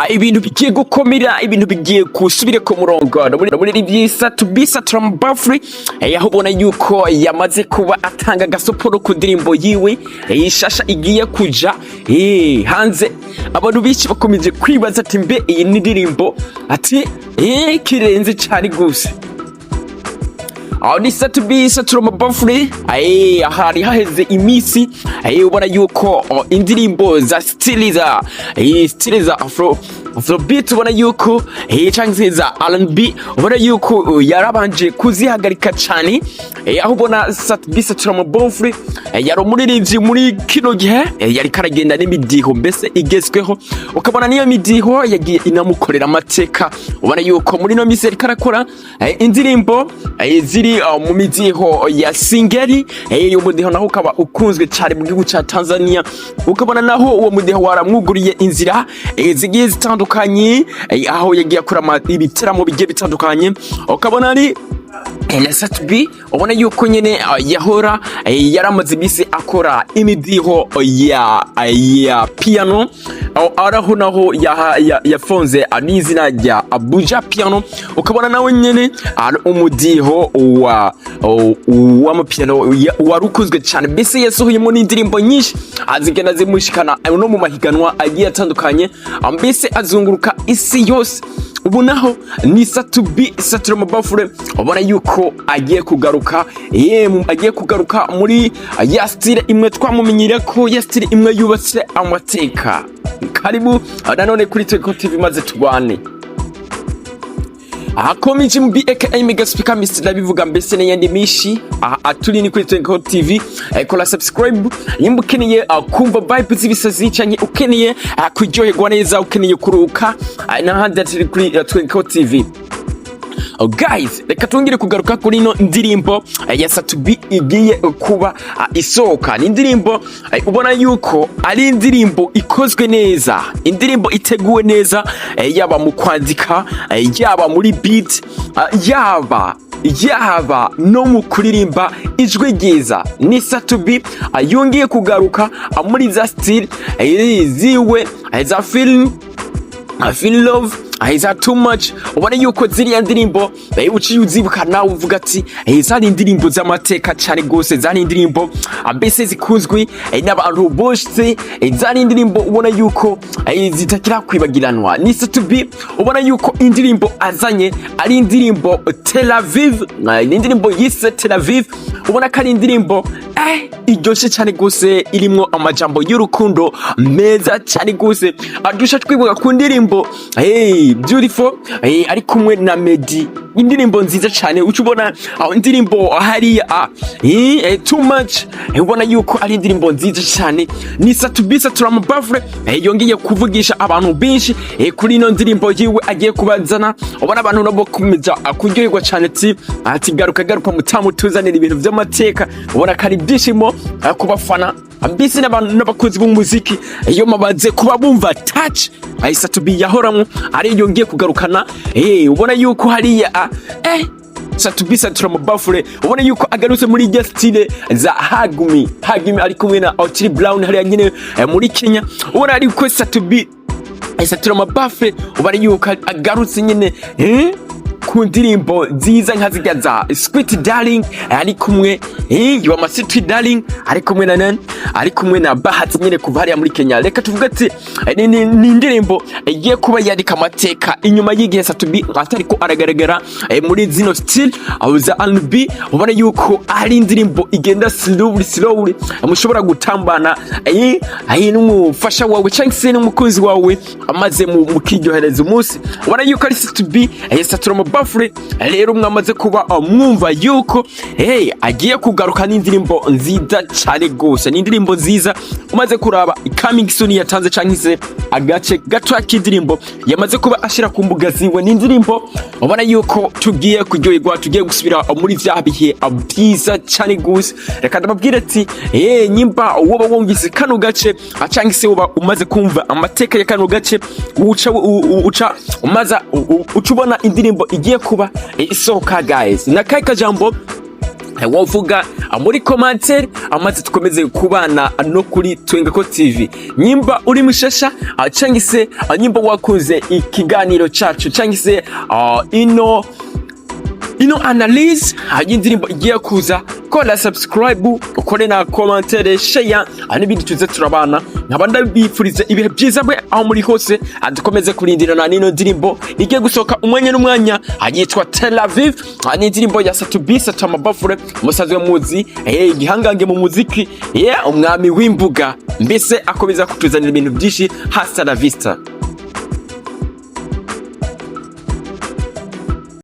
Ibintu bigiye gukomera, ibintu bigiye gusubira ku murongo. Muri Sat-B Satura Mabafuri, aho ubona yuko yamaze kuba atanga agasoporo ku ndirimbo yiwe ishasha igiye kuja hanze. Abantu benshi bakomeje kwibaza ati: "Mbe iyi ni indirimbo?" Ati kirenze cyane gose. Aho ni Sat-B Satura Mabafuri. Hari haheze iminsi ubona yuko indirimbo za style za style za afrobeat, ubona yuko canke se za R&B, ubona yuko yarabanje kuzihagarika cyane. Aho ubona Sat-B Satura Mabafuri yari umuririmbyi muri kino gihe yari karagenda n'imidiho mbese igezweho, ukabona niyo midiho yagiye inamukorera amateka. Ubona yuko muri ino minsi yariko arakora indirimbo ziri mu midiho ya singeli. Uwo mudiho naho ukaba ukunzwe cyane mu gihugu ca Tanzania, ukabona naho uwo mudiho waramwuguriye inzira zigiye zitandukanye, aho yagiye akora ibiteramo bigiye bitandukanye. Ukabona ari na Sat-B ubona yuko nyene yahora yaramaze iminsi akora imidiho ya piano, araho naho yafonze n'izina rya Abuja Piano. Ukabona nawe nyene ari umudiho w'amapiano wari ukunzwe cyane, mbese yasohoyemo n'indirimbo nyinshi zigenda zimushikana no mu mahiganwa agiye atandukanye, mbese azunguruka isi yose. Ubu naho ni Sat-B Satura Mabafure, ubona yuko agiye kugaruka, agiye kugaruka muri ya style imwe twamumenyere ko, ya style imwe yubatse amateka. Karibu nanone kuri Teko TV maze tugwane. Akomeje mbi aka Mega Speaker Mr ndabivuga mbese n'iyandi mishi. Aha turi ni kuri Teko TV. Kora subscribe nimba ukeneye kumva vibe z'ibisazi canke ukeneye kuryoherwa neza, ukeneye kuruhuka, n'ahandi atari kuri Teko TV. Oh, guys, reka twongere kugaruka kuri ino ndirimbo ya Sat-B igiye kuba isohoka. Ni indirimbo ubona yuko ari indirimbo ikozwe neza, indirimbo iteguwe neza, yaba mu kwandika, yaba muri beat, yaba no mu kuririmba, ijwi ryiza. Ni Sat-B yongeye kugaruka muri za style ziwe za film I feel love, za too much. Ubona yuko ziriya ndirimbo uciye uzibuka nawe uvuga ati zari indirimbo z'amateka cyane gose, zari indirimbo mbese zikunzwe n'abantu bose, zari indirimbo ubona yuko zitakira kwibagiranwa. Ni Sat-B ubona yuko indirimbo azanye ari indirimbo Tel Aviv, ni indirimbo yise Tel Aviv. Ubona ko ari indirimbo iryoshe cyane gose, irimwo amajambo y'urukundo meza cyane gose, adusha twibuka ku ndirimbo hey, Beautiful, ari kumwe na Meddy, indirimbo nziza cyane. Uca ubona aho indirimbo hariya too much, ubona yuko ari indirimbo nziza cyane. Ni Sat-B Satura Mabafure yongeye kuvugisha abantu benshi kuri ino ndirimbo yiwe agiye kubazana. Ubona abantu nabo kumeza kuryoherwa cyane ati: "Garuka, garuka mutamu, tuzanira ibintu by'amateka." Ubona ko ari ibyishimo ku bafana mbese n'abantu n'abakunzi b'umuziki iyo mabaze kuba bumva touch Sat-B yahoramwo ari yongeye kugarukana. Ubona yuko hariya Sat-B Satura Mabafure ubona yuko agarutse muri irya style za Hug Me, Hug Me ari kumwe na Otile Brown hariya nyine muri Kenya. Ubona ariko Sat-B Satura Mabafure ubona yuko agarutse nyine ku ndirimbo nziza nka zirya za Sweet Darling ari kumwe you are my sweet darling, ari kumwe na nani, ari kumwe na Bahati nyine kuva hariya muri Kenya. Reka tuvuge ati ni indirimbo igiye kuba yandika amateka inyuma y'igihe Sat-B atariko aragaragara muri zino style aho za R&B. Ubona yuko ari indirimbo igenda slowly slowly, mushobora gutambana n'umufasha wawe cyangwa se n'umukunzi wawe amaze mukiryohereza umunsi. Ubona yuko ari Sat-B Satura Mabafure. Rero mwamaze kuba mwumva yuko hey, agiye kugaruka n'indirimbo nziza cyane gose. Ni indirimbo nziza umaze kuraba coming soon yatanze cyangwa se agace gato k'indirimbo yamaze kuba ashira ku mbuga ziwe. Ni indirimbo ubona yuko tugiye kuryoherwa, tugiye gusubira muri vya bihe byiza cyane gose. Reka ndababwire ati nyimba woba wumvise kano gace cyangwa se woba umaze kumva amateka ya kano gace, uca umaza uca ubona indirimbo igiye kuba isohoka. Guys, na kahe kajambo? Wovuga muri commentaire, amaze tukomeze kubana no kuri Twengako TV. Nyimba uri mushasha, cyangwa se nyimba wakunze ikiganiro cacu, cyangwa se ino analyse y'indirimbo igiye kuza, kora subscribe, ukore na commentaire, share n'ibindi, tuze turabana. Nkaba ndabifuriza ibihe byiza mwe aho muri hose. Dukomeze kurindirana n'ino ndirimbo igiye gusohoka umwanya n'umwanya, yitwa Tel Aviv. Ni indirimbo ya Sat-B, Satamabafure musanzwe muzi, igihangange mu muziki, yeah, umwami w'imbuga mbese, akomeza kutuzanira ibintu byinshi. Hasta la vista.